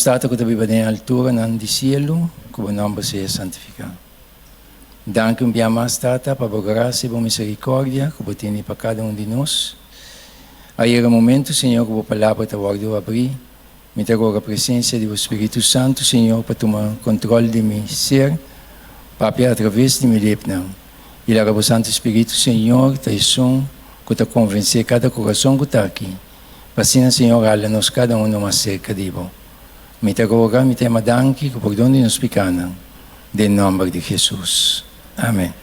Tata ku ta biba den e alturanan di sielu, ku bo nòmber sea santifiká. Danki un bia mas, Tata, pa bo grasia i bo miserikòrdia ku bo tene pa kada un di nos. A yega momentu, Señor, ku bo Palabra ta wòrdu abrí. Mi ta roga presensia di bo Spiritu Santu, Señor, pa tuma kontrol di mi ser, papia atraves di mi lepnan. I laga bo Santu Spiritu, Señor, ta esun ku ta konvensé kada kurason ku ta aki, pa asina, Señor, hala nos kada uno mas serka di bo. Mi ta roga, mi ta yama danki ku pordon di nos pikánan, den nòmber di Hesus. Amen.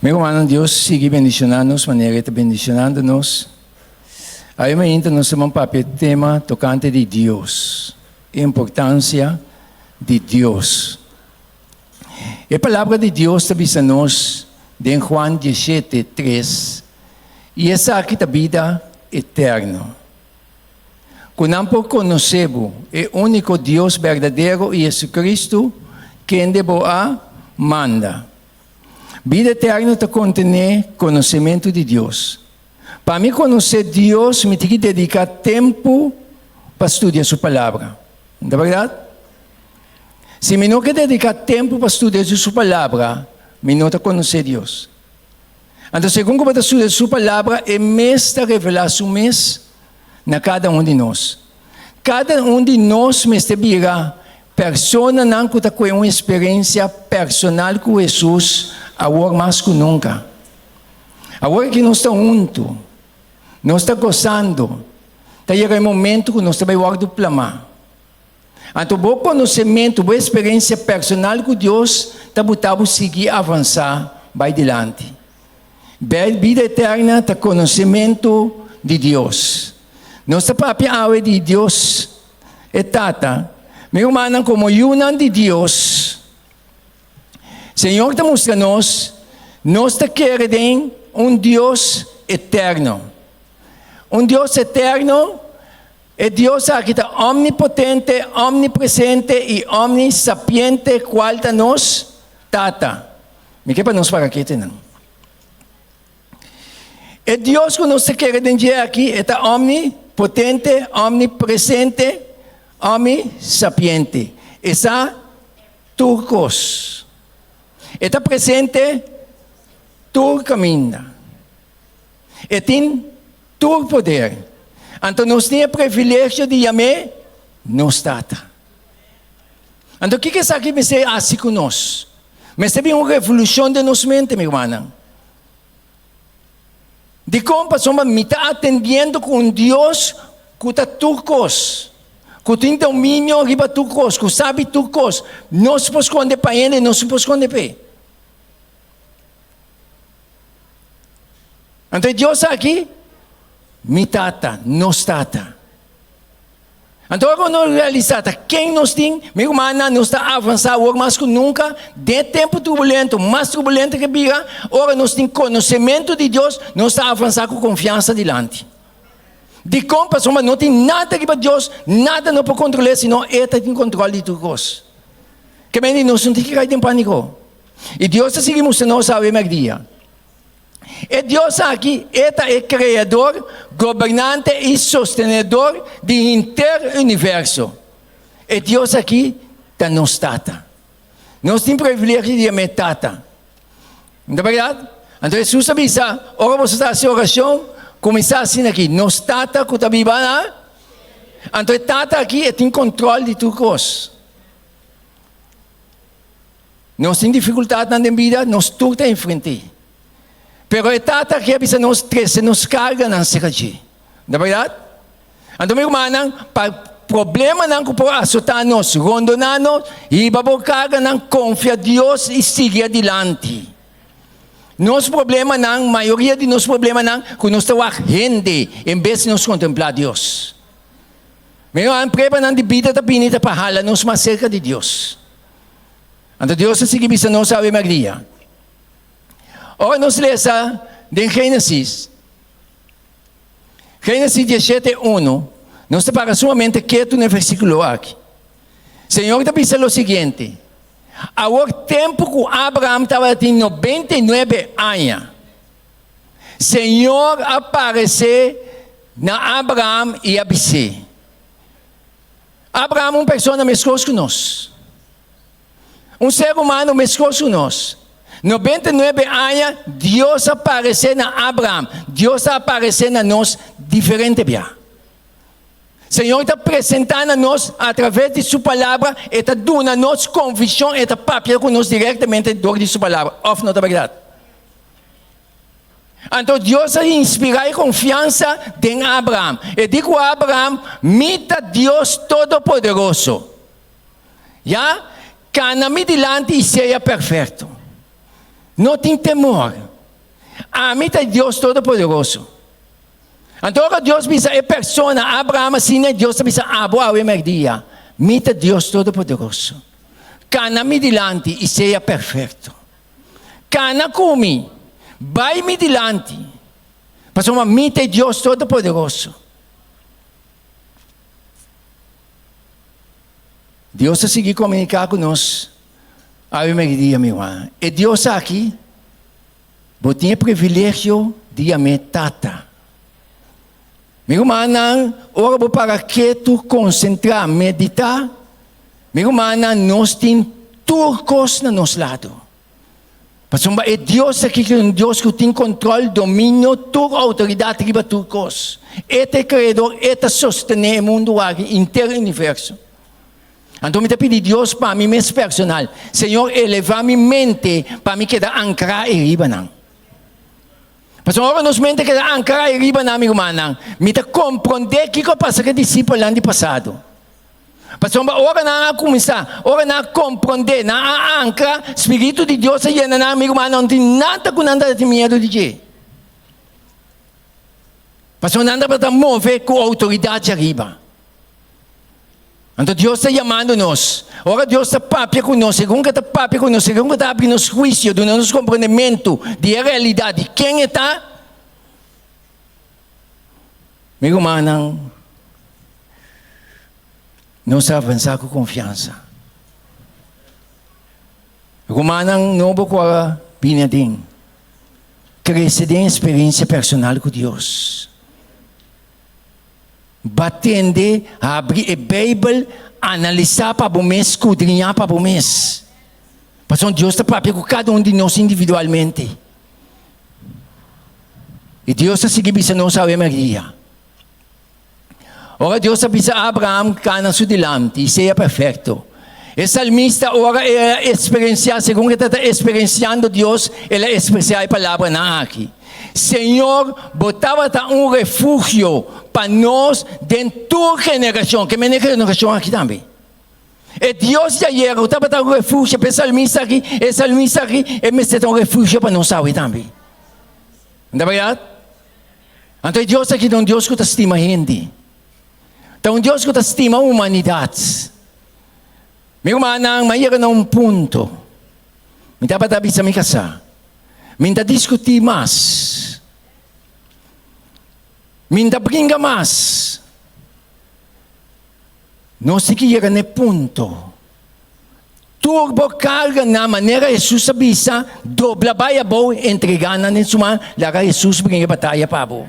Mi rumannan, Dios sigui bendishoná nos manera E ta bendishonando nos. Awe mainta nos ta ban papia e tema tokante di Dios, e importansia di Dios. E palabra di Dios ta bisa nos den Juan dieshete, tres, I esaki ta bida eterno, ku nan por konosé bo, e úniko Dios berdadero i Jesucristo, kende bo a manda. Bida eterno ta kontené konosementu di Dios. Pa mi konosé Dios, mi tin ki dediká tempu pa studia su Palabra. No ta bèrdat? Si mi no ke dediká tempu pa studia su Palabra, mi no ta konosé Dios. Anto segun ku bo ta studia su Palabra, e mes ta revelá su mes na kada un di nos. Kada un di nos mester bira personanan ku ta kue un eksperensia personal ku Hesus awor mas ku nunka. Awor ki nos ta huntu, nos ta gosando, ta yega e momento ku nos ta bai wòrdu plamá. Anto bo konosementu, bo eksperensia personal ku Dios ta buta bo sigui avansá bai dilanti. Bida eterna ta konosementu di Dios. Nos ta papia awe di Dios e Tata. Mi rumannan, komo yunan di Dios, Señor ta mustra nos, nos ta kere den un Dios eterno. Un Dios eterno, e Dios aki ta omnipotente, omnipresente i omnisapiente, kual ta nos Tata. Mi ke pa nos para kete nan. E Dios ku nos ta kere den dje aki, e ta omnipotente, omnipresente, omnisapiente. E sa tur kos. E ta presente tur kaminda. E tin tur poder. Anto nos tin e privilegio di yam'é nos Tata. Anto kiko esaki mester hasi ku nos? Mester bin un revolushon den nos mente, mi rumannan. Dikon? Pasobra mi ta atendiendo ku un Dios ku ta tur kos, ku tin dominio riba tur kos, ku sabi tur kos. Nos por skonde pa hende, nos no por skonde p'e. Anto e Dios aki, mi Tata, nos Tata. Anto ora ku nos realisá ta ken nos tin, mi rumannan, nos ta avansá awor mas ku nunka den e tempu turbulento, mas turbulento ke bira, ora nos tin konosementu di Dios, nos ta avansá ku konfiansa dilanti. Dikon? Pasobra no tin nada riba Dios, nada no por kontrol'é, sino E ta tin kontrol di tur kos. Ke mende nos no tin ke kai den pániko. I Dios ta sigui mustra nos awe mèrdia. E Dios aki, e ta e Kreador, Gobernante i Sostenedor di henter universo. E Dios aki ta nos Tata. Nos tin privilegio di yam'é Tata. No ta bèrdat? Anto Hesus a bisa, ora boso ta hasi orashon, kuminsá asina aki, Nos Tata ku ta biba na. Anto e Tata aki, e tin kontròl di tur kos. Nos tin dificultadnan den bida, nos tur ta enfrent'é. Pero e Tata aki a bisa nos trese nos carganan cerca dje. No ta berdad? Anto mi rumannan, pa problemanan cu por azotá nos, rondoná nos, hiba bo carganan, confia Dios i sigui adilanti. Nos problemanan, mayoria di nos problemanan, cu nos ta wak hende en bes di nos contemplá Dios. Mi rumannan, pruebanan di bida ta bini ta pa hala nos mas cerca di Dios. Anto Dios a sigui bisa nos Ave Maria. Ora nos lesa den Génesis, Génesis 17, 1, nos ta para sumamente ketu na e versíkulo aki. Señor ta bisa lo siguiente, Awor tempu ku Abraham tabatin 99 aña, Señor a paresé na Abraham i a bis'é. Abraham un persona meskos ku nos. Un ser humano meskos ku nos. 99 aña Dios a paresé na Abraham. Dios a aparesé na nos diferente bia. Señor ta presentá na nos a traves di Su Palabra, E ta duna nos konvishon, E ta papia ku nos direktamente dor di Su Palabra. Òf no ta bèrdat? Anto Dios a inspirá e konfiansa den Abraham. E di ku Abraham, Mi ta Dios Todopoderoso. Ya, kana mi dilanti i sea perfekto. No tin temor. Ami ta Dios Todopoderoso. Anto ora Dios bisa e persona, Abraham, asina Dios ta bisa abo awe merdia, Mi ta Dios Todopoderoso. Kana mi dilanti i sea perfekto. Kana ku mi, bai mi dilanti, pasobra mi ta e Dios Todopoderoso. Dios ta sigui komuniká ku nos awe merdia, mi ruman. E Dios aki, bo tin e privilegio di yam'é Tata. Mi rumannan, ora bo para ketu, konsentrá, meditá, mi rumannan, nos tin tur kos na nos lado. Pasobra e Dios aki ta un Dios ku tin kontròl, dominio, tur outoridat riba tur kos. E ta e Kreador, e ta sostené e mundu aki, henter universo. Anto mi ta pidi Dios pa mi mes personal, Señor, elevá mi mente pa mi keda ankrá ei riba nan. Pasobra ora nos mente keda ankrá ei riba nan, mi rumannan, mi ta komprondé kiko a pasa ku e disipelnan di pasado. Pasobra ora nan a kuminsá, ora nan a komprondé, nan a ankra, spiritu di Dios a yena nan, mi rumannan, no tin nada ku nan ta tin miedu di dje. Pasobra nan tabata move ku outoridat djariba. Anto Dios ta yamando nos. Ora Dios ta papia ku nos, segun ku e ta papia ku nos, segun ku e ta abri nos huisio, duna nos komprendementu di e realidat di ken e ta, mi rumannan, nos ta avansá ku konfiansa. Rumannan nobo ku a bini aden, krese den eksperensia personal ku Dios. Ba tende, habri e Beibel, analisá pa bo mes, skudriñá pa bo mes. Pasobra Dios ta papia ku kada un di nos individualmente. I Dios ta sigui bisa nos awe Maria. Ora Dios a bisa Abraham kana su dilanti i sea perfekto. E salmista ora el a eksperensiá, segun e ta eksperensiando Dios, el a ekspresá e palabranan aki. Señor, bo tabata un refugio pa nos den tur generashon. Ke mene generashon aki tambe? E Dios di ayer ku tabata un refugio pa e salmista aki, e salmista aki e mester ta un refugio pa nos awe tambe. No ta bèrdat? Anto e Dios aki ta un Dios ku ta stima hende. Ta un Dios ku ta stima humanidat. Mi rumannan, mi a yega na un punto. Mi tabata bisa mi kasá. Mi n'ta diskutí mas. Mi n'ta bringa mas. Nos tin ki yega na e punto. Tur bo karganan, manera Hesus a bisa, dobla bai abou, entregá nan den su man, laga Hesus bringa e bataya pa bo.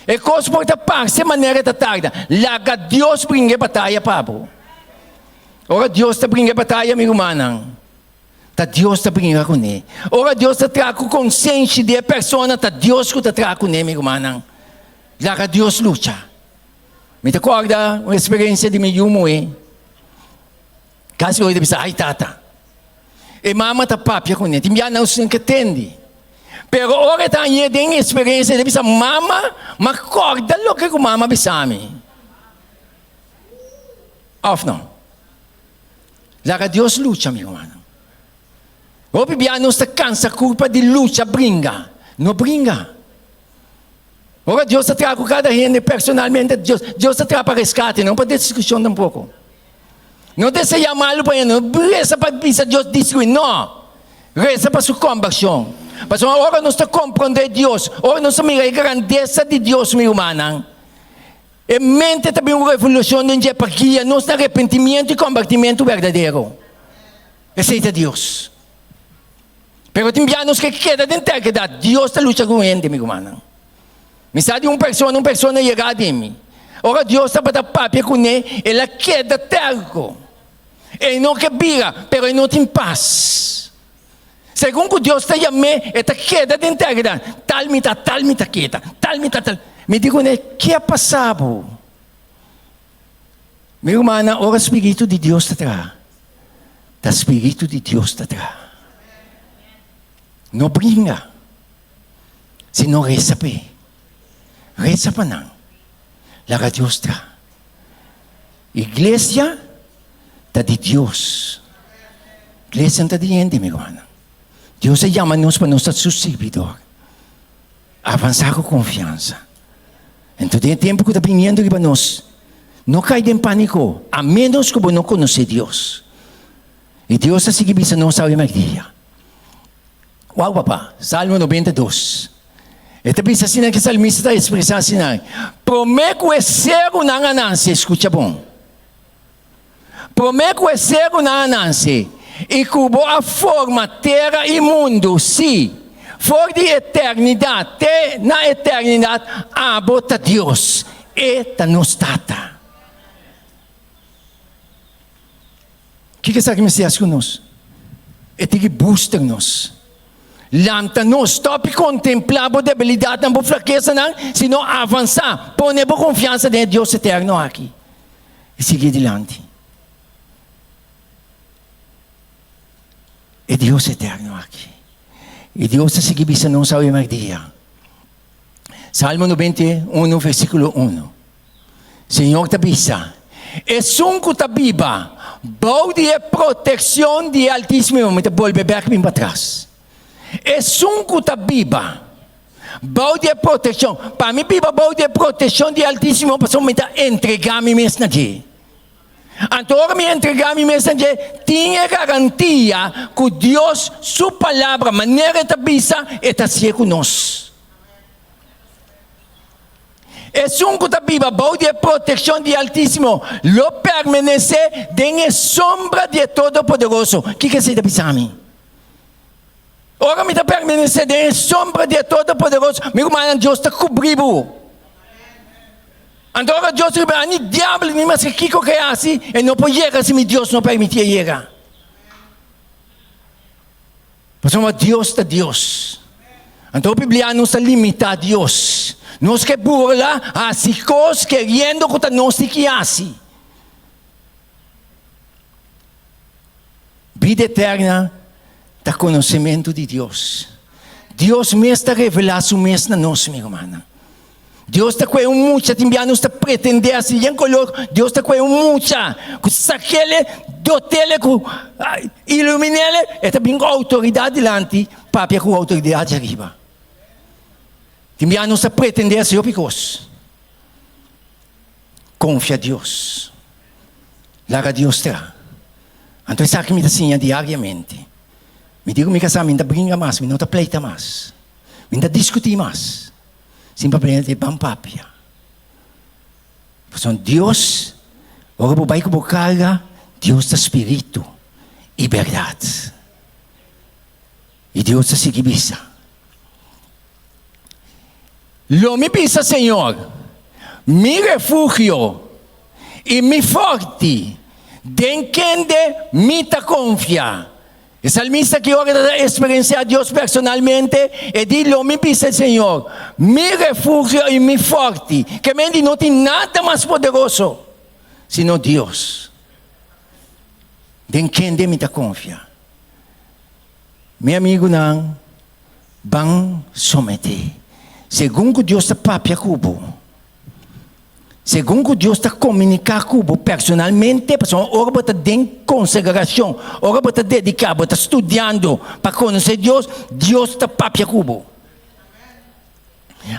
E kos por ta parse manera e ta tarda, laga Dios bringa e bataya pa bo. Ora Dios ta bringa e bataya, mi rumannan, Ta Dios ta bringa kuné. Ora Dios ta traha ku konsenshi di e persona, ta Dios ku ta traha kuné, mi rumannan. Laga Dios lucha. Mi ta kòrda un eksperensia di mi yu muhé. Kasi oi ta bisa, Ai tata. E mama ta papia kuné. Tin bia nan sin ke tende. Pero ora e ta hañ'é den eksperensia, e ta bisa, Mama, m'a kòrda loke ku mama a bisa mi. Òf no? Laga Dios lucha, mi rumannan. Hopi bia nos ta kansa kurpa di lucha bringa. No bringa. Ora Dios ta traha ku kada hende personalmente, Dios, Dios ta traha pa reskate, no pa destruccion tampoko. No deseá malu pa hende, no resa pa bisa Dios destrui, no. Resa pa su kombershon. Pasobra ora nos ta komprondé Dios, ora nos ta mira e grandesa di Dios, mi rumannan, E mente ta bin un revolucion den dje pa guia nos na arepentimiento y combertimiento berdadero. Esey ta Dios. Pero tin bia nos ke keda den terkedad. Dios ta lucha cu hende, mi rumannan. Mi sa di un persona, un persona yega di mi. Ora Dios tabata papia kuné, el a keda tèrko. E no ke bira, pero e no tin pas. Segun ku Dios ta yam'é, e ta keda den tèrkedat. Tal mi ta, tal mi ta keda, tal mi ta, tal. Mi di kuné, Ke a pasa bo? Mi rumannan, ora spiritu di Dios ta traha, ta spiritu di Dios ta traha. No bringa, sino resa p'e. Resa pa nan. Laga Dios traha. Iglesia ta di Dios. Iglesia no ta di hende, mi rumannan. Dios a yama nos pa nos ta su sirbidor. Avansá ku konfiansa. Enton den e tempu ku ta biniendo riba nos, no kai den pániko, a ménos ku bo no konosé Dios. I Dios ta sigui bisa nos awe mèrdia. Wou papa, Salmo 92. E ta bisa asina ku e salmista ta ekspresá asina, Promé ku e serunan a nase, skucha bon, promé ku e serunan a nase i ku bo a forma tera i mundu, sí, for di eternidat te na eternidat, abo ta Dios, e ta nos Tata. Kiko esaki mester hasi ku nos? E tin ki booster nos, lanta nos, stop di kontemplá bo debilidatnan, bo flakesanan, sino avansá, pone bo konfiansa den e Dios eterno aki i sigui dilanti. E Dios eterno aki. I Dios ta sigui bisa nos awe merdia. Salmo 91 versíkulo 1. Señor ta bisa, Esun ku ta biba bou di e protekshon di e Altísimo, mi ta bolbe bèk bin patras. Esun ku ta biba bou di e protekshon, pa mi biba bou di e protekshon di e Altísimo, pasobra mi ta entregá mi mes na dje. Anto ora mi entregá mi mes na dje, tin e garantia ku Dios su palabra, manera e ta bisa, e ta hasié ku nos. Esun ku ta biba bou di e protekshon di e Altísimo lo permanesé den e sombra di e Todopoderoso. Kiko esei ta bisa mi? Ora mi ta permanesé den e sombra di e Todopoderoso, mi rumannan, Dios ta kubrí bo. Anto ora Dios ta kubrí bo, ni diabel ni maske kiko ke hasi, e no por yega si mi Dios no permití e yega. Pasobra Dios ta Dios. Anto hopi bia nos ta limitá Dios. Nos ke burla, hasi kos keriendo ku ta nos tin ki hasi. Bida eterna ta konosementu di Dios. Dios mes ta revelá su mes na nos, mi rumannan. Dios ta kue un mucha, tin bia nos ta pretendé asi yen kolor, Dios ta kue un mucha ku sakele, dotele ku iluminele, e ta bin ku outoridat dilanti, papia ku outoridat dje ariba. Tin bia nos ta pretendé asi hopi kos. Konfia Dios. Laga Dios traha. Anto esaki mi ta siña diariamente. Mi di ku mi kasá mi no ta bringa mas, mi no ta pleita mas, mi no ta diskutí mas. Simplemente ban papia. Pasobra Dios, ora bo bai ku bo karga, Dios ta spiritu i bèrdat. I Dios ta sigui bisa, Lo mi bisa Señor, mi refugio i mi fòrti, den kende mi ta konfia. E salmista ki ora ta eksperensiá Dios personalmente, e di, Lo mi bisa e Señor, mi refugio i mi fòrti. Ke men di no tin nada mas poderoso sino Dios, den kende mi ta konfia. Mi amigunan, ban someté. Segun ku Dios ta papia ku bo, Segun ku Dios ta komuniká ku bo personalmente, pasobra ora bo ta den konsagrashon, ora bo ta dediká, bo ta studiando pa konosé Dios, Dios ta papia ku bo.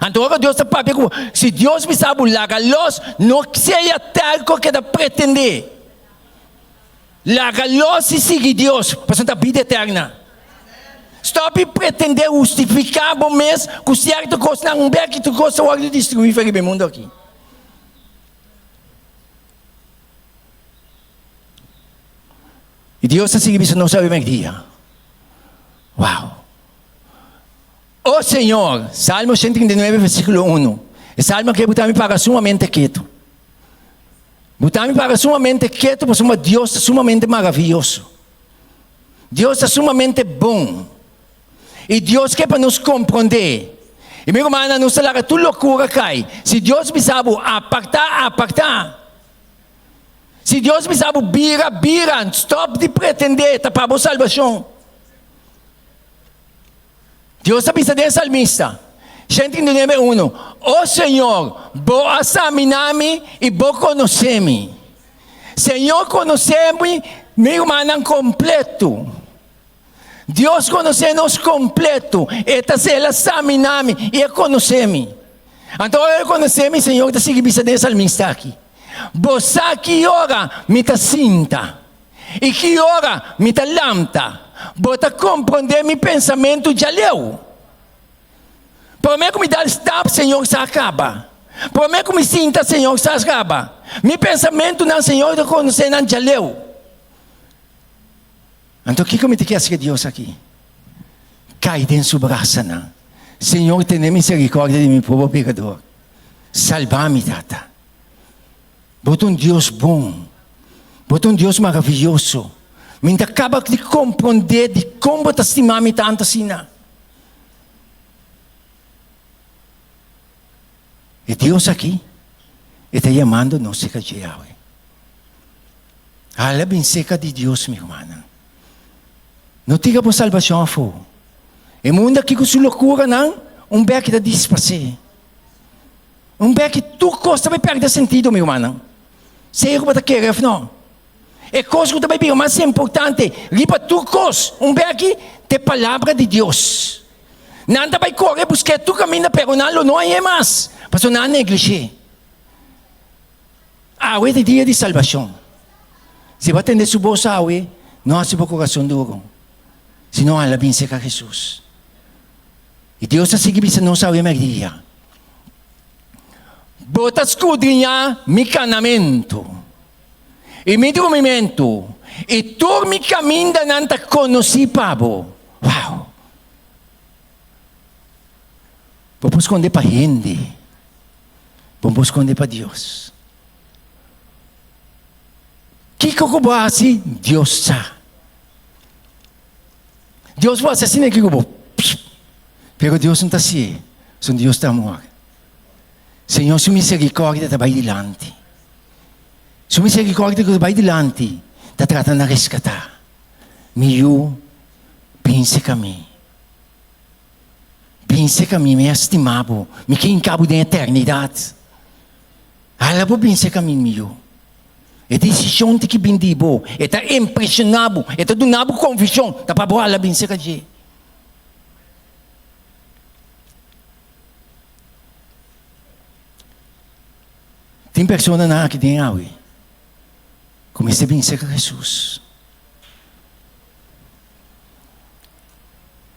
Anto ora Dios ta papia ku bo, si Dios bisa bo laga los, no sea terko keda pretendé. Laga los i sigui Dios, pasobra ta bida eterna. Stop di pretendé hustifiká bo mes ku sierto kosnan, un bek i tur kos ta wòrdu destruí for riba e mundu aki. I Dios ta sigui bisa nos awe mèrdia. Wow! O Señor, Salmo 139 versíkulo 1. E salmo aki bo ta mi para sumamente ketu. Bo ta mi para sumamente ketu pasobra Dios ta sumamente maravioso. Dios ta sumamente bon. I Dios ke pa nos komprondé. I mi rumannan, nos ta laga tur lokura kai. Si Dios bisa bo apartá, apartá. Si Dios bisa bo bira, bira. Stòp di pretendé ta pa bo salbashon. Dios a bisa den salmista, 139, unu, O Señor, bo a saminá mi i bo konosé mi. Señor konosé mi, mi rumannan, kompletu. Dios konosé nos kompletu. E ta el a saminá mi i e konosé mi. Anto ora e konosé mi, Señor ta sigui bisa den e salmista aki, Bo sa ki ora mi ta sinta i ki ora mi ta lamta. Bo ta komprondé mi pensamentu djaleu. Promé ku mi dal stap, Señor sa kaba. Promé ku mi sinta, Señor sa kaba. Mi pensamentunan, Señor ta konosé nan djaleu. Anto kiko mi ta kier haci Dios aki? Cai den su brasanan. Señor tene misericordia di mi pober pecador. Salba mi, Tata. Bo ta un Dios bon. Bo ta un Dios maravilloso. Mi no ta caba di comprende dicon bo ta stima mi tanto asina. E Dios aki, e ta yamando nos cerca dje awe. Hala bin serka di Dios, mi rumannan. No tira bo salbashon afó. E mundu aki ku su lokuranan, un bèki ta disparsé. Un bèki tur kos ta bai pèrdè sentido, mi rumannan. Sea ku bo ta kere òf no. E kos ku ta bai bira mas importante riba tur kos, un bèki, ta e Palabra di Dios. Nan ta bai kore busk'é tur kaminda, pero nan lo no hañ'é mas, pasobra nan a neglish'é. Awe ta e dia di salbashon. Si bo a tende su bos awe, no hasi bo kurason duru, sino hala bin serka Hesus. I Dios ta sigui bisa nos awe merdia, Bo ta skudriñá mi kanamentu i mi drumimentu, i tur mi kamindanan ta konosí pa bo. Wow! Bo por skonde pa hende. Bo por skonde pa Dios. Kiko ku bo hasi, Dios sa. Dios por hasi asina ki ku bo. Pero Dios no ta hasié. Son Dios ta amor. Señor su misericordia ta bai dilanti. Su misericordia ku ta bai dilanti ta trata na reskatá. Mi yu, binse ka mi. Bin serka mi, mi a stima bo, mi ke hinka bo den eternidat. Hala bo bin serka mi, mi yu. E desishon tin ki bin di bo, e ta impreshoná bo, e ta duna bo konvishon, ta pa bo hala bin serka dje. Tin personanan aki den awe ku mester bin serka Hesus.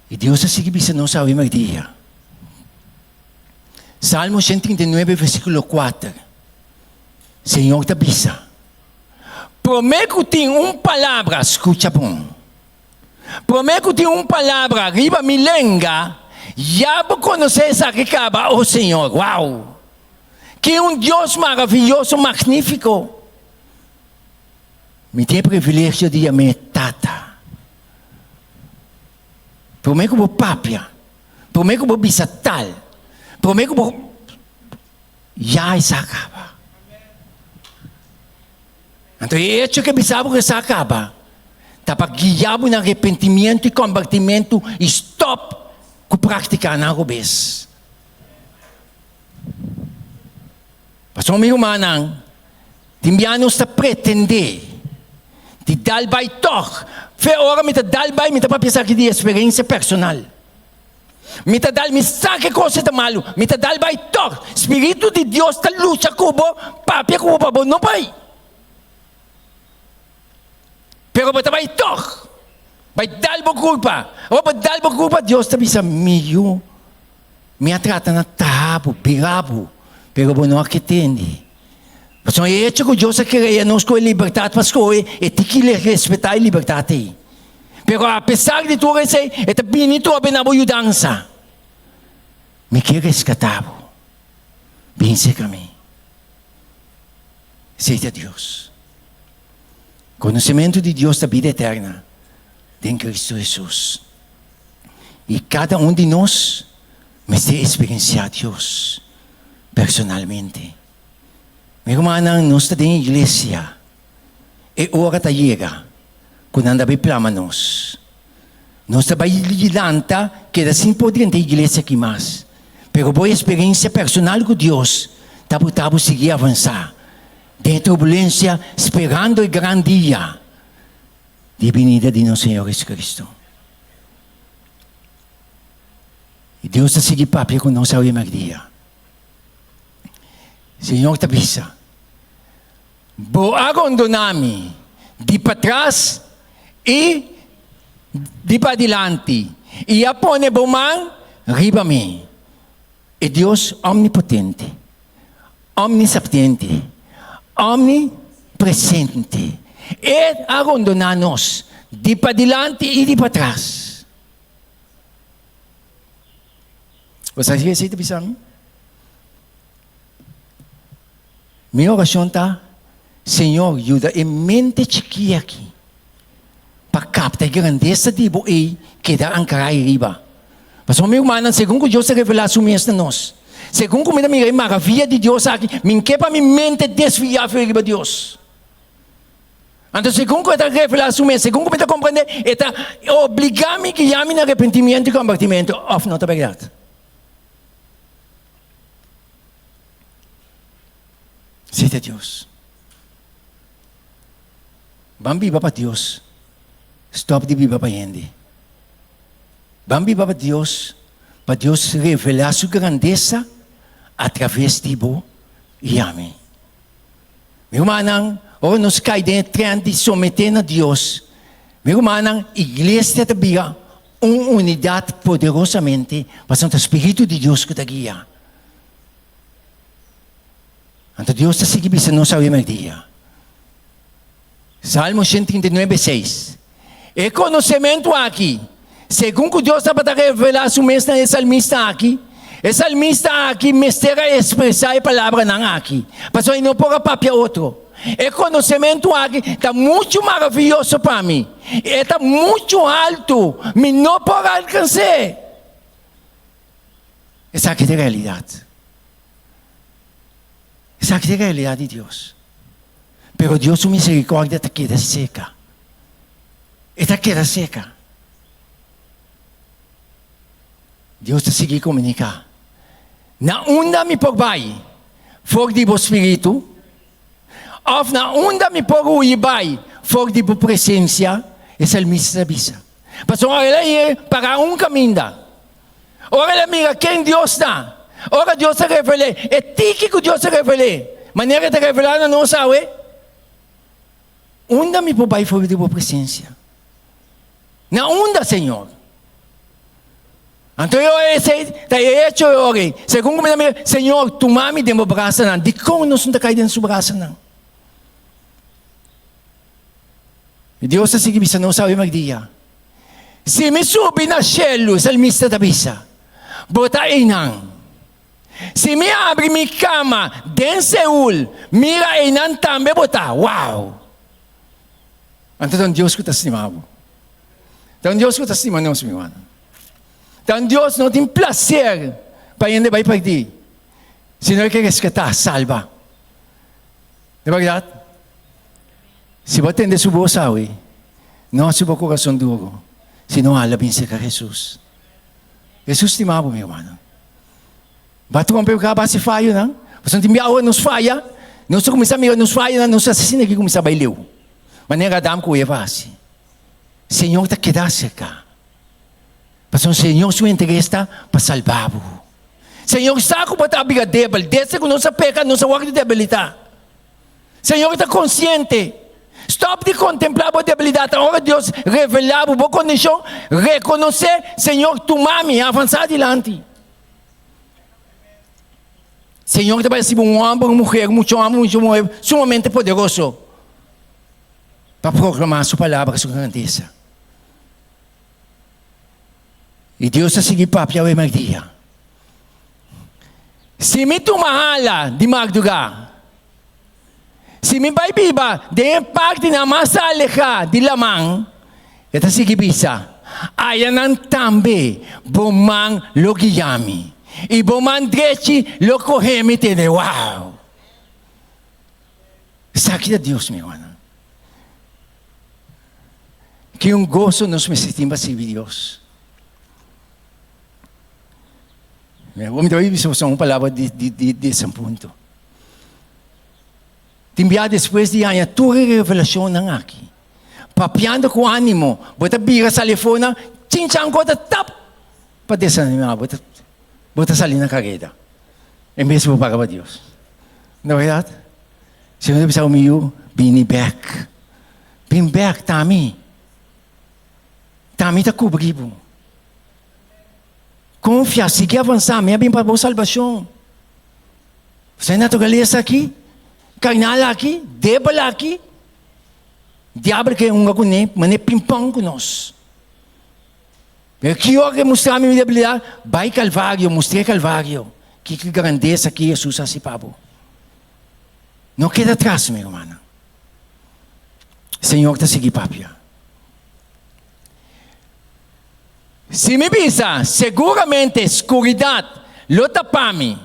I Dios a sigui bisa nos awe merdia. Salmo 139 versíkulo 4. Señor ta bisa, Promé ku tin un palabra, skucha bon, promé ku tin un palabra riba mi lenga, ya bo konosé esaki kaba, o Señor. Wow! Ki un Dios maravioso, magnífiko! Mi tin e privilegio di yam'é Tata. Promé ku bo papia, promé ku bo bisa tal, promé ku bo ya esaki a kaba. Anto e echo ku e bisa bo ku esaki a kaba ta pa guia bo na arepentimiento i kombertimentu i stòp ku praktikanan robes. Pasobra mi rumannan, tin bia nos ta pretendé di dal bai tòg. Fe ora mi ta dal bai, mi ta papia esaki di eksperensia personal. Mi ta dal, mi sa ke kos ta malu, mi ta dal bai tòg. Spiritu di Dios ta lucha ku bo, papia ku bo pa bo no bai. Pero bo ta bai tòg, bai dal bo kulpa. Ora bo dal bo kulpa, Dios ta bisa, Mi yu, mi a trata na taha bo, bira bo, pero bo no a ke tende. Pasobra e echo ku Dios a krea nos ku e libertat pa skohe, e tin ki respetá e libertat ei. Pero apesar di tur esei, e ta bini trobe na bo yudansa. Mi ke reskatá bo. Bin serka mi. Esei ta Dios. Konosementu di Dios ta bida eterna den Kristu Hesus. I kada un di nos mester eksperensiá Dios personalmente. Mi rumannan, nos ta den iglesia. E ora ta yega ku nan ta bai plama nos. Nos ta bai lanta keda sin por drenta iglesia aki mas. Pero bo eksperensia personal ku Dios ta buta bo sigui avansá den e turbulensia sperando e gran dia di e binida di nos Señor Jesucristo. I Dios ta sigui papia ku nos awe merdia. Señor ta bisa, Bo a rondoná mi di patras i di padilanti, i a pone bo man riba mi. E Dios omnipotente, omnisapiente, omnipresente, E a rondoná nos di padilanti i di patras. Bo sa ki esei ta bisa mi? Mi orashon ta, Señor, yuda e mente chikí aki pa kapta e grandesa di Bo ei keda ankrá ei riba. Pasobra mi rumannan, segun ku Dios ta revelá Su mes na nos, segun ku mi ta mira e maravia di Dios aki, mi n'ke pa mi mente desviá for riba Dios. Anto segun ku e ta revelá Su mes, segun ku mi ta komprendé, e ta obligá mi guiá mi na arepentimiento i kombertimentu, òf no ta bèrdat? Si ta Dios. Ban biba pa Dios. Stop di biba pa hende. Ban biba pa Dios, pa Dios revelá su grandesa a traves di bo i ami. Mi rumannan, ora nos kai den e trend di someté na Dios, mi rumannan, iglesia ta bira un unidat poderosamente, pasobra ta Spiritu di Dios ku ta guia. Anto Dios ta sigui bisa nos awe merdia. Salmo 139, 6. E konosementu aki, segun ku Dios tabata revelá su mes na e salmista aki, e salmista aki mester a ekspresá e palabranan aki, pasobra e no por a papia otro. E konosementu aki ta muchu maravioso pa mi, e ta muchu haltu, mi no por alkans'é. Esaki ta e realidat. Esaki ta e realidat di Dios. Pero Dios su misericordia ta keda seka. E ta keda seka. Dios ta sigui komuniká. Na unda mi por bai for di bo spiritu? Òf na unda mi por huyi bai for di bo presensia? E salmista ta bisa. Pasobra el a yega para un kaminda. Ora el a mira ken Dios ta, ora Dios a revel'é, e tiki ku Dios a revel'é, manera e ta revelá na nos awe, unda mi por bai for di bo presensia? Na unda, Señor? Anto e ora esei ta e echo e ora ei. Segun ku mi ta mira, Señor, tuma mi den bo brasanan. Dikon nos no ta kai den su brasanan? I Dios ta sigui bisa nos awe merdia, Si mi subi na shelu, salmista ta bisa, bo ta einan. Si mi abri mi kama den Seul, mira einan tambe bo ta. Wow! Anto ta un Dios ku ta stima bo. Ta un Dios ku ta stima nos, mi rumannan. Ta un Dios no tin plaser pa hende bai perdí, sino e ke reskatá, salba. Di bèrdat, si bo a tende su bos awe, no hasi bo kurason duru, sino hala bin serka Hesus. Hesus stima bo, mi rumannan. Bo a trompe ku a hasi fayonan, pasobra tin bia ora nos faya, nos ta kuminsá mira nos fayonan, nos asina ki kuminsá bai leu, manera Adam ku Eva hasi. Señor ta keda serka. Pasobra Señor su interes ta pa salba bo. Señor sa ku bo ta bira debel. Desde ku nos a peka, nos a wòrdu debilitá. Señor ta konsiente. Stòp di kontemplá bo debilidat. Ora Dios revelá bo bo kondishon, rekonosé, Señor, tuma mi, avansá dilanti. Señor ta bai hasi bo un hòmber, un muher, mucha hòmber, mucha muher sumamente poderoso pa proklamá su palabra, su grandesa. I Dios a sigui papia awe merdia. Si mi tuma hala di mardugá, Si mi bai biba den e partinan mas alehá di laman, e ta sigui bisa, Ayanan tambe bo man lo guia mi, i bo man drechi lo kohe mi tene. Wow! Esaki ta Dios, mi rumannan. Ki un goso nos mester tin pa sirbi Dios. Mi ta bai bisa boso un palabra di, di, di, di ese punto. Tin bia despues di haña tur e revelashonnan aki, papiando ku ánimo, bo ta bira sali afó nan, chinchan ku ta tap pa desanimá bo, bo ta sali na kareda en bes di bo paga pa Dios. Na bèrdat, Señor ta bisa bo, mi yu, bini bèk, bin bèk, ta mi, ta mi ta kubri bo. Konfia, sigui avansá, mi a bin pa bo salbashon. Sa e naturalesa aki, karnal aki, debel aki, diabel ke hunga kuné, manera pimpòn ku nos. Pero ki ora ke mustra mi mi debilidat? Bai Kalvario, mustr'é Kalvario, kiko grandesa ki Hesus hasi pa bo. No keda atras, mi rumannan. Señor ta sigui papia. Si mi bisa, Seguramente skuridat lo tapa mi,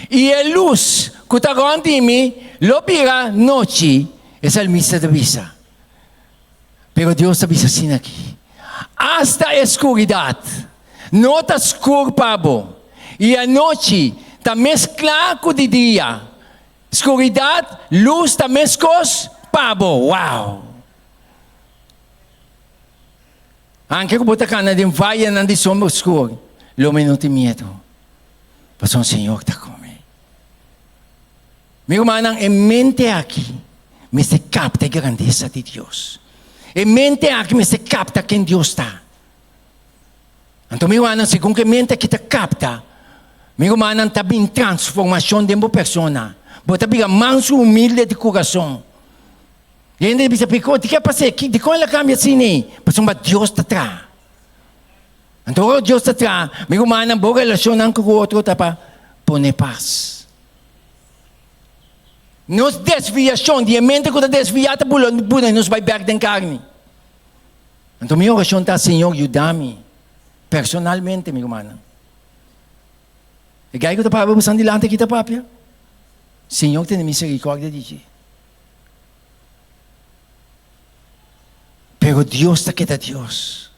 i e lus ku ta rònt di mi lo bira nochi, e salmista ta bisa. Pero Dios ta bisa asina aki, Asta e skuridat no ta skur pa bo, i anochi ta mes kla ku di dia. Skuridat, lus ta meskos pa bo. Wow! Anke ku bo ta kana den vayenan di sombra oskur, lo mi no tin miedu, pasobra Señor ta ku mi. Mi rumannan, e mente aki mester kapta e grandesa di Dios. E mente aki mester kapta ken Dios ta. Anto mi rumannan, segun ku e mente aki ta kapta, mi rumannan, ta bin transformashon den bo persona. Bo ta bira mansu, humilde di kurason. Hende ta bisa, Piko, di ke a pas'é? Dikon el a kambia asina ei? Pasobra Dios ta traha. Anto ora Dios ta traha, mi rumannan, bo relashonnan ku otro ta pa pone pas. Nos desviashon di e mente ku ta desviá ta bula bula nos bai bèk den karni. Anto mi orashon ta, Señor, yuda mi personalmente, mi rumannan. E gai ku ta papia bosan dilanti aki ta papia. Señor tene miserikòrdia di dje. Pero Dios ta keda Dios.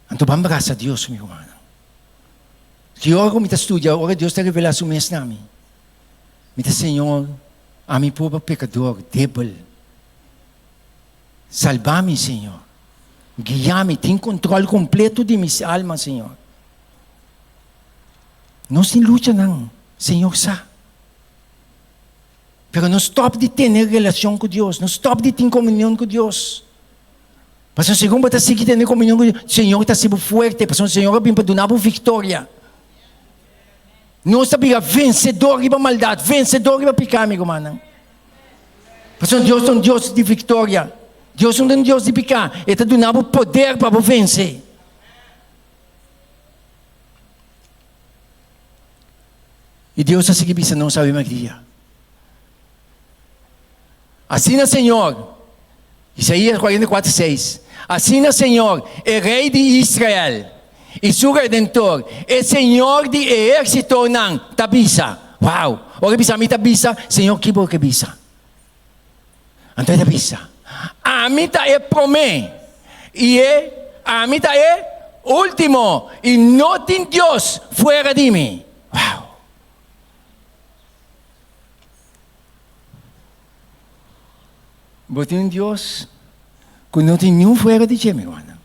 Anto ban brasa Dios, mi rumannan. Ki ora ku mi ta studia, ora Dios ta revelá su mes na mi, mi ta, Señor, ami pober pekador, debel. Salba mi, Señor. Guia mi, tin kontrol kompleto di mi alma, Señor. Nos tin luchanan, Señor sa. Pero no stop di tene relacion cu Dios, no stop di tin comunion cu Dios. Pasobra segun bo ta sigui tene comunion cu Dios, Señor ta haci bo fuerte, pasobra Señor a bin pa duna bo victoria. Nos ta bira vencedor riba maldad, vencedor riba pica, mi rumannan. Pasobra Dios ta un Dios di victoria. Dios no ta un Dios di pica. E ta duna bo poder pa bo vence. I Dios a sigui bisa nos Ave Maria. Asina Señor, Isaías 44, 6, Asina Señor, e Rey di Israel i su Redentor, e Señor di ehérsitonan, ta bisa. Wow! Ora e bisa mi ta bisa, Señor ki bo ke bisa? Anto e ta bisa, Ami ta e promé i e ami ta e último, i no tin Dios fuera di mi. Wow! Bo tin un Dios ku no tin niun fuera di dje, mi rumannan.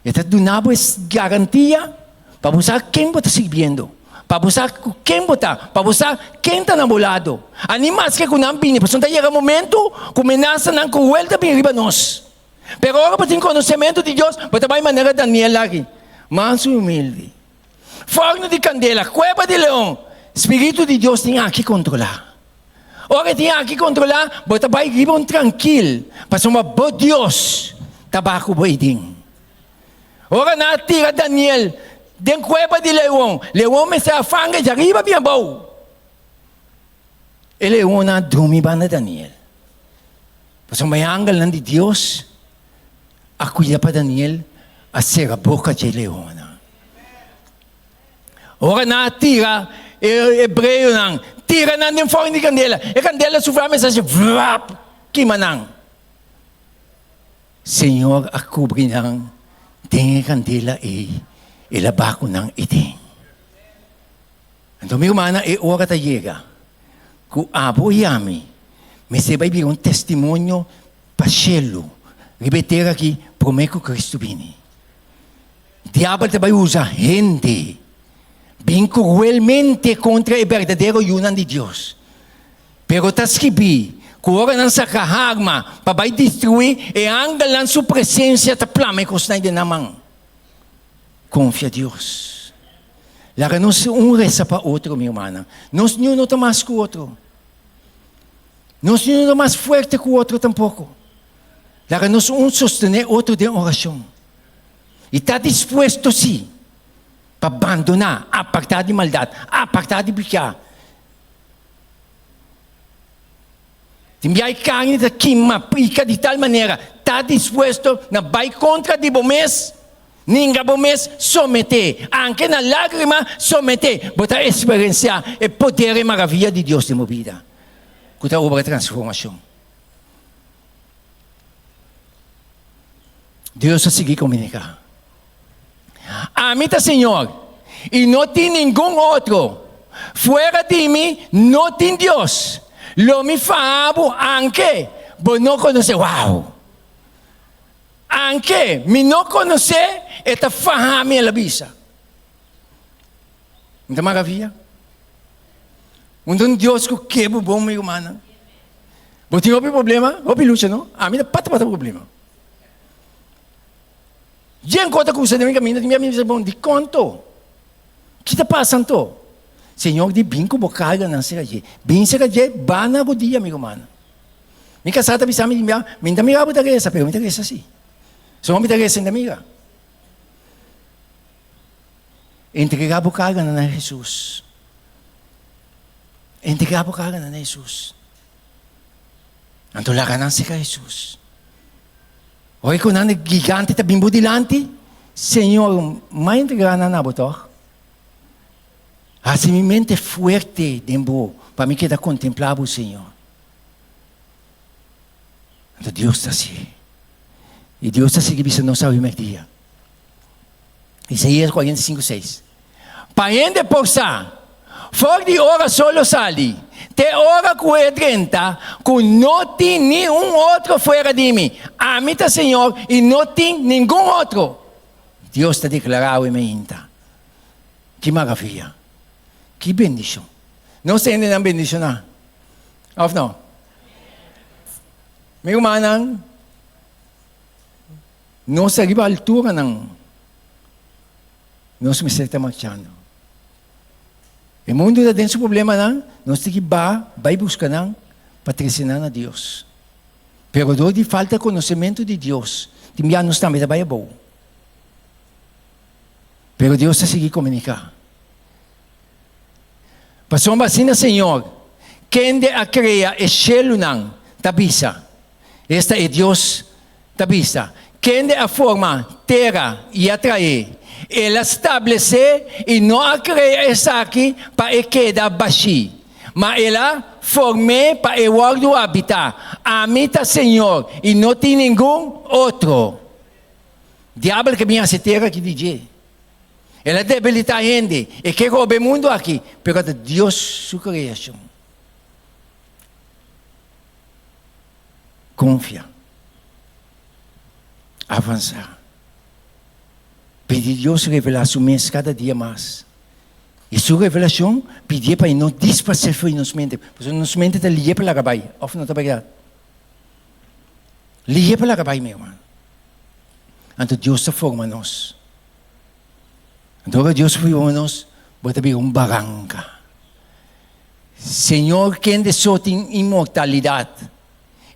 E ta duna bo es garantia pa bo sa ken bo ta sirbiendo, pa bo sa ku ken bo ta, pa bo sa ken ta na bo lado. Ani maske ku nan bini, pasobra ta yega momento ku menasanan kruel ta bini riba nos. Pero ora bo tin konosementu di Dios, bo ta bai manera Daniel aki, mansu i humilde. Forno di kandela, kueba di leon, spiritu di Dios tin aki kontrolá. Ora e tin aki kontrolá, bo ta bai riba un trankil, pasobra bo Dios ta baha ku bo eiden. Ora nan a tira Daniel den kueba di leon, leon mester a fanga djariba bin abou. E leonnan a drumi banda Daniel. Pasobra e angelnan di Dios a kuida pa Daniel a sera boka dje leonnan. Ora nan a tira e hebreonan, tira nan den fòrn di kandela, e kandela su flama a hasi vrap, kima nan. Señor a kubri nan den e kandela ei, el a baha ku nan eden. Anto mi rumannan, e ora ta yega ku abo i ami mester bai bira un testimonio pa shelu riba e tera aki promé ku Kristu bini. Diabel ta bai usa hende bin kruelmente kontra e berdadero yunan di Dios. Pero ta skibí ku ora nan saka harma pa bai destruí e angelnan, su presensia ta plama e kosnan den nan man. Konfia Dios. Laga nos un resa pa otro, mi rumannan. Nos niun no ta mas ku otro. Nos niun no ta mas fuerte ku otro tampoko. Laga nos un sostené otro den orashon. I ta dispuesto sí pa bandoná, apartá di maldat, apartá di piká. Tin bia e karni ta kima, prika di tal manera, ta dispuesto na bai kontra di bo mes, ninga bo mes, someté, anke na lágrima, someté, bo ta eksperensiá e poder i maravia di Dios den bo bida, ku ta obra transformashon. Dios a sigui komuniká, Ami ta Señor, i no tin ningun otro. Fuera di mi no tin Dios. Lo mi faha bo anke bo no konosé. Wow! Anke mi no konosé, e ta faha mi, el a bisa. No ta maravia? Un ta un Dios ku ke bo bon, mi rumannan. Bo tin hopi problema, hopi lucha, no? Ami ta pata pata problema. Jen kos ta krusa den mi kaminda, mi a bisa, bon, dikon to? Ki ta pasa anto? Señor di, bin ku bo karganan serka dje. Bin serka dje, ba na rodia, mi rumannan. Mi kasá ta bisa mi, mi ta mira bo ta resa, pero mi ta resa si. Somo mi ta resa, mi ta mira. Entregá bo karganan na Hesus. Entregá bo karganan na Hesus. Anto laga nan serka Hesus. Ora ku nan gigante ta bin bo dilanti, Señor, m'a entregá nan na bo tòg? Hasi mi mente fuerte den bo pa mi keda kontemplá bo, Señor. Anto Dios ta hasié. I Dios ta sigui bisa nos awe mèrdia. Isaías 45, 6. Pa hende por sa, for di ora sol lo sali te ora ku e drenta, ku no tin ni un otro fuera di mi. Ami ta Señor i no tin ningun otro. Dios ta deklará awe meinta. Ki maravia! Ki bendishon! Nos ta hendenan bendishoná, òf no? Mi rumannan. Nos ta riba alturanan, nos mester ta marchando. E mundu ta den su problemanan, nos tin ki ba bai buska nan pa trese nan na Dios. Pero dor di falta konosementu di Dios, tin bia nos tambe ta bai abou. Pero Dios ta sigui komuniká. Pasobra asina Señor, kende a krea e shelunan, ta bisa. Esta e Dios ta bisa, Kende a forma tera i a traé? El a stablesé i no a krea esaki pa e keda bashí, ma el a form'é pa e wòrdu habitá. Ami ta Señor i no tin ningun otro. Diabel ke bin hasi tera aki di dje. El a debilitá hende, e ke roba e mundu aki, pero ta Dios su kreashon. Konfia. Avansá. Pidi Dios revelá su mes kada dia mas. I su revelashon, pidié pa e no disparsé for di nos mente. Pasobra nos mente ta lié pa laga bai, òf no ta bèrdat? Lié pa laga bai, mi hermano. Anto Dios ta forma nos. Anto ora Dios forma nos, bo ta bira un baranka. Señor kende so tin inmortalidad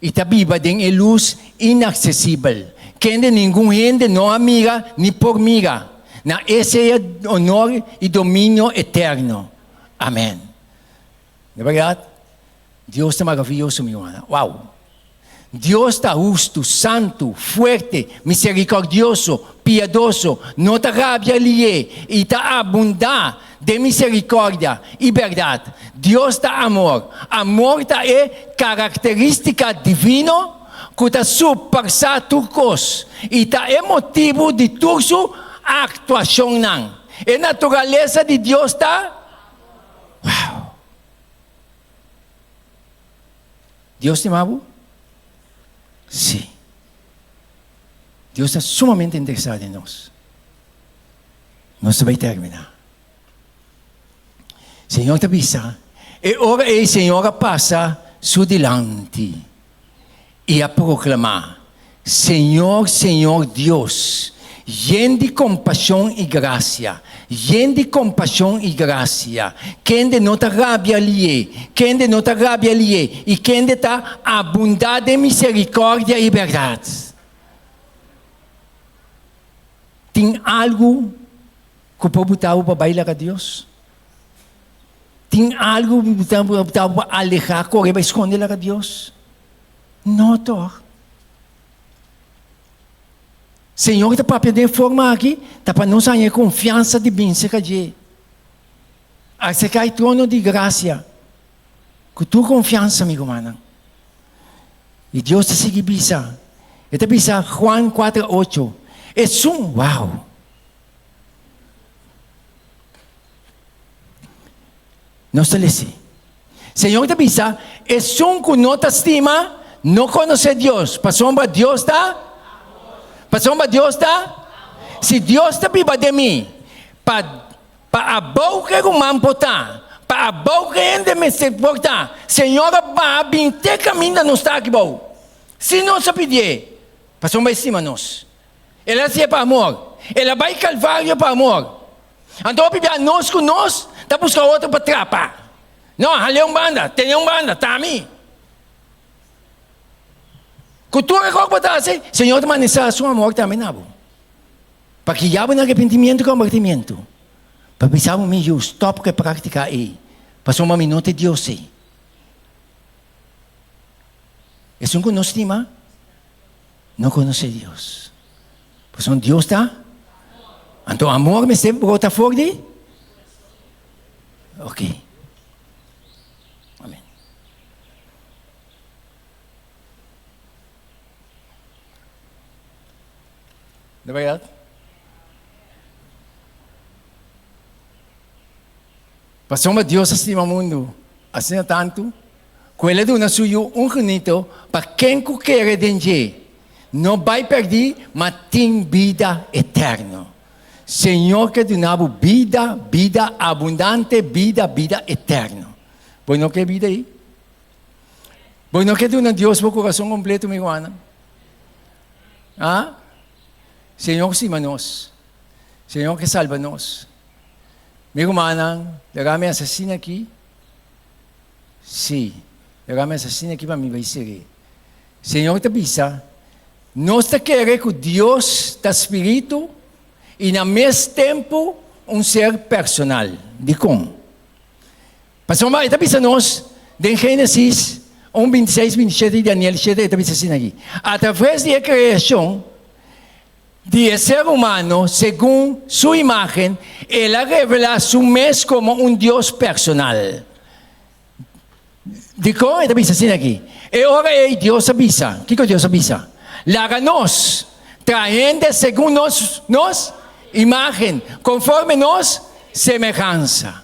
i ta biba den e lus inaksesibel, kende ningun hende no a mira ni por mira. Na E sea honor i dominio eterno. Amen. No bèrdat? Dios ta maravioso, mi rumannan. Wow! Dios ta hustu, santu, fuerte, miserikòrdioso, piadoso, no ta rabia lié i ta abundá den miserikòrdia i bèrdat. Dios ta amor. Amor ta e karakterístika divino ku ta surpasá tur kos i ta e motibu di tur su aktuashonnan. E naturalesa di Dios ta. Wow! Dios stima bo? Sí. Dios ta sumamente interesá den nos. Nos ta bai terminá. Señor ta bisa, e ora ei Señor a pasa su dilanti i a proklamá, Señor, Señor Dios, yen di kompashon i grasia, yen di kompashon i grasia, kende no ta rabia lié, kende no ta rabia lié i kende ta abundá den miserikòrdia i bèrdat. Tin algu ku por buta bo pa bai laga Dios? Tin algu ku por buta bo pa alehá, kore bai skonde laga Dios? No tòg. Señor ta papia den e forma aki ta pa nos haña e konfiansa di bin serka dje. Aserká e trono di grasia ku tur konfiansa, mi rumannan. I Dios ta sigui bisa, E ta bisa Juan kuater ocho, Esun, wow! Nos ta lesi. Señor ta bisa, Esun ku no ta stima, no konosé Dios, pasobra Dios ta, pasobra Dios ta, si Dios ta biba den mi, pa Pa abou ke ruman por ta, pa abou ke hende mester por ta, Señor a baha bin te kaminda nos ta aki bou. Si nos a pidié, pasobra e stima nos. El a hasié pa amor. El a bai Kalvario pa amor. Anto hopi bia nos ku nos ta buska otro pa trapa. No, hal'é un banda, ten'é un banda, ta ami. Ku tur e kos ku bo ta hasi, Señor ta manifestá su amor tambe na bo. Pa guia bo na arepentimiento i kombertimiento. Pa bisa bo, mi yu, stòp ku e práktika ei, pasobra mi no ta e Dios ei. Esun ku no stima, no konosé Dios. Pasobra Dios ta, anto amor mester brota for di? Ok. Amen. De berdad? Pasobra Dios a stima mundu asina tantu ku el a duna su Yu ungenito pa ken ku kere den dje no bai pèrdí ma tin bida eterno. Señor ke duna bo bida, bida abundante, bida, bida eterno. Bo no ke bida ei? Bo no ke duna Dios bo kurason kompleto, mi rumannan? Ah? Señor stima nos. Señor ke salba nos. Mi rumannan, laga mi asesina aki. Sí, laga mi asesina aki pa mi bai sirbi. Señor ta bisa, nos ta kere ku Dios ta spiritu i na mes tempu un ser personal. Dikon? Pasobra e ta bisa nos den Génesis un 26, 27 i Daniel 7, e ta bisa asina aki, Atraves di e kreashon di e ser humano segun su imágen, el a revelá su mes komo un Dios personal. Dikon e ta bisa asina aki? E ora ei Dios a bisa, kiko Dios a bisa? Laga nos traha hende segun nos nos imágen, konforme nos semehansa.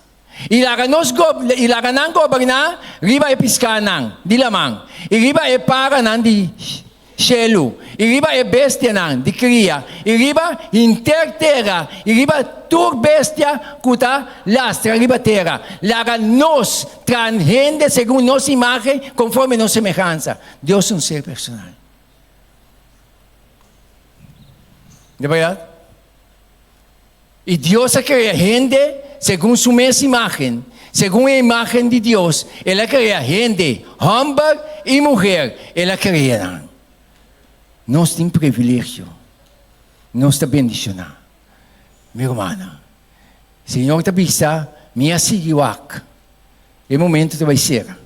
I laga nos i laga nan goberná riba e piskánan di laman, i riba e paranan di shelu, i riba e bestianan di kria, i riba henter tera, i riba tur bestia ku ta lastra riba tera. Laga nos traha hende segun nos imágen, konforme nos semehansa. Dios ta un ser personal. Di bèrdat? I Dios a krea hende segun su mes imágen, segun e imágen di Dios el a krea hende, hòmber i muher el a krea nan. Nos tin privilegio, nos ta bendishoná. Mi rumannan, Señor ta bisa, Mi a sigui wak, e momento ta bai sera.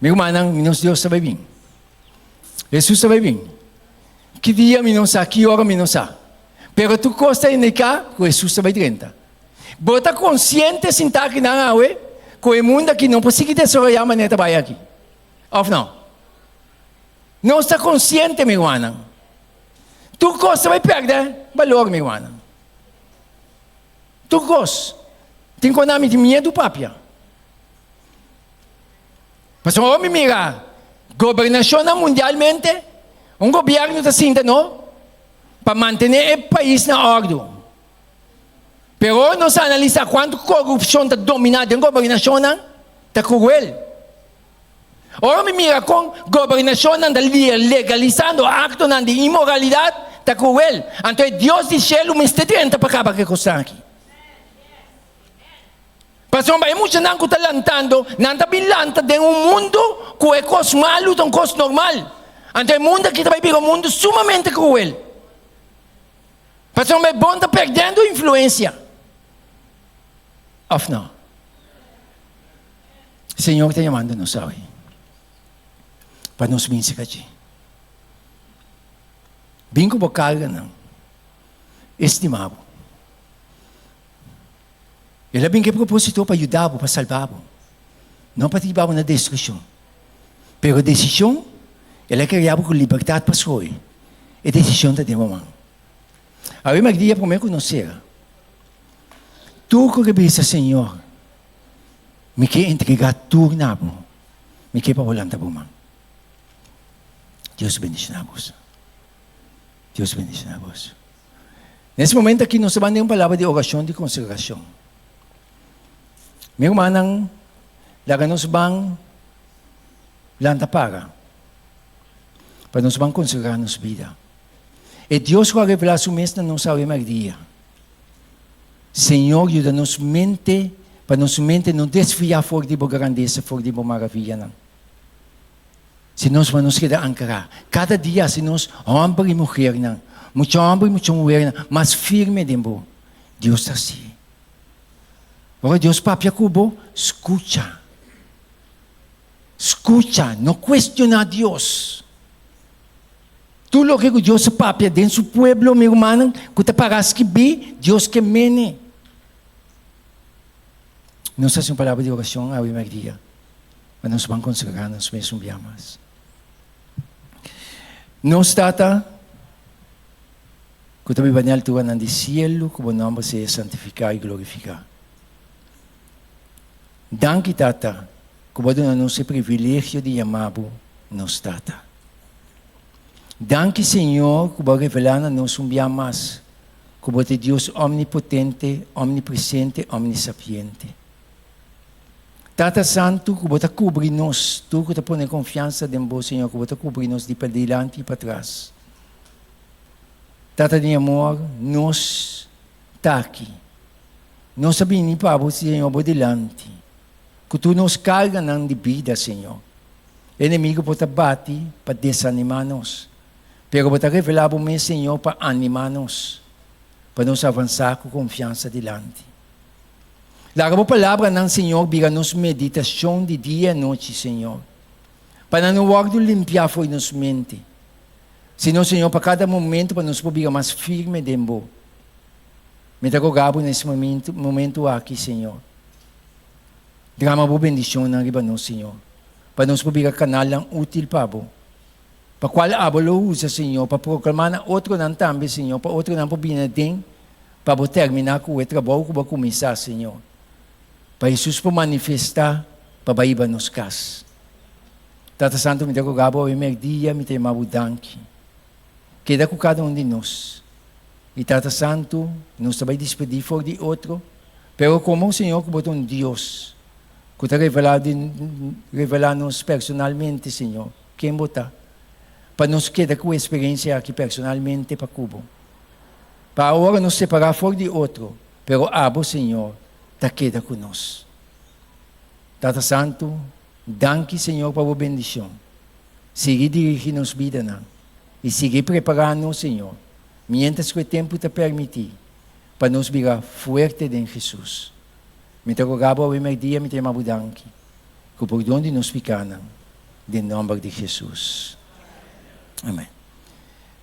Mi rumannan, mi nos Dios ta bai bin. Hesus ta bai bin. Ki dia mi no sa, ki ora mi no sa. Pero tur kos ta indiká ku Hesus ta bai drenta. Bo ta konsiente sintá akinan awe ku e mundu aki no por sigui desaroyá manera ta bai aki? Òf no? Nos ta konsiente, mi rumannan. Tur kos ta bai pèrdè balor, mi rumannan. Tur kos. Tin ku nan mi tin miedu papia. Pasobra ora mi mira gobernashonnan mundialmente, un gobièrnu ta sinta no pa mantené e pais na òrdu. Pero ora nos analisá kuantu korupshon ta dominá den gobernashonnan, ta kruel. Ora mi mira kon gobernashonnan ta legalisando aktonan di inmoralidat, ta kruel. Anto e Dios di shelu mester drenta pa kaba ku e kosnan aki. Pasobra e muchanan ku ta lantando, nan ta bin lanta den un mundu ku e kos malu ta un kos normal. Anto e mundu aki ta bai bira un mundu sumamente kruel. Pasobra e bon ta perdendo influensia. Òf no? Señor ta yamando nos awe pa nos bin serka dje. Bin ku bo karganan. E stima bo. El a bin ku e propósito pa yuda bo, pa salba bo, no pa hiba bo na destrukshon. Pero desishon, el a krea bo ku libertat pa skohe. E desishon ta den bo man. Awe mèrdia promé ku nos sera, tur ku ke bisa, Señor, mi ke entregá tur na bo, mi ke pa bo lanta bo man. Dios bendishoná boso. Dios bendishoná boso. Na es momento aki nos ta manda un palabra di orashon di konsagrashon. Mi rumannan, laga nos ban lanta para pa nos ban konsagrá nos bida. E Dios ku a revelá su mes na nos awe mèrdia. Señor, yuda nos mente pa nos mente no desviá for di bo grandesa, for di bo maraviyanan. Si nos pa nos keda ankrá kada dia hasi nos hòmber i muhernan, mucha hòmber i mucha muhernan mas firme den bo. Dios ta hasi. Ora Dios papia ku bo, skucha. Skucha, no kuestioná Dios. Tur loke ku Dios a papia den su pueblo, mi rumannan, ku ta pará skibí, Dios ke mene. Nos hasi un palabra di orashon awe mèrdia. Pa nos ban konsagrá nos mes un bia mas. Nos Tata, ku ta biba den alturanan di sielu, ku bo nòmber sea santifiká i glorifiká. Danki, Tata, ku bo a duna nos e privilegio di yama bo nos Tata. Danki, Señor, ku bo a revelá na nos un bia mas ku bo ta e Dios omnipotente, omnipresente, omnisapiente. Tata Santu, ku bo ta kubri nos, tur ku ta pone konfiansa den bo, Señor, ku bo ta kubri nos di padilanti i patras. Tata di amor, nos ta aki. Nos a bini pa bo, Señor, bo dilanti, ku tur nos karganan di bida, Señor. E enemigu por ta bati pa desanimá nos, pero bo ta revelá bo mes, Señor, pa animá nos, pa nos avansá ku konfiansa dilanti. Laga bo palabranan, Señor, bira nos meditashon di dia i anochi, Señor, pa nan no wòrdu limpiá fo'i nos mente, sino, Señor, pa kada momento pa nos por bira mas firme den bo. Mi ta roga bo na es momento aki, Señor, drama bo bendishonnan riba nos, Señor, pa nos por bira kanalnan útil pa bo, pa kual abo lo usa, Señor, pa proklamá na otronan tambe, Señor, pa otronan por bini aden Pa bo terminá ku e trabou ku bo a kuminsá, Señor. Pa Hesus por manifestá pa bai riba nos kas. Tata Santu, mi ta roga bo awe merdia, mi ta yama bo danki. Keda ku kada un di nos. I Tata Santu, nos ta bai dispedí for di otro, pero komo, Señor, ku bo ta un Dios ku ta revelá di revelá nos personalmente, Señor, ken bo ta, pa nos keda ku e eksperensia aki personalmente pa ku bo. Pa awor nos separá for di otro, pero abo, Señor, ta keda ku nos. Tata Santu, danki, Señor, pa bo bendishon. Sigui dirigí nos bidanan i sigui prepará nos, Señor, miéntras ku e tempu ta permití, pa nos bira fuerte den Hesus. Mi ta roga bo awe mèrdia, mi ta yama bo danki, ku pordon di nos pikánan. Den nòmber di Hesus. Amèn.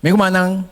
Mi rumannan.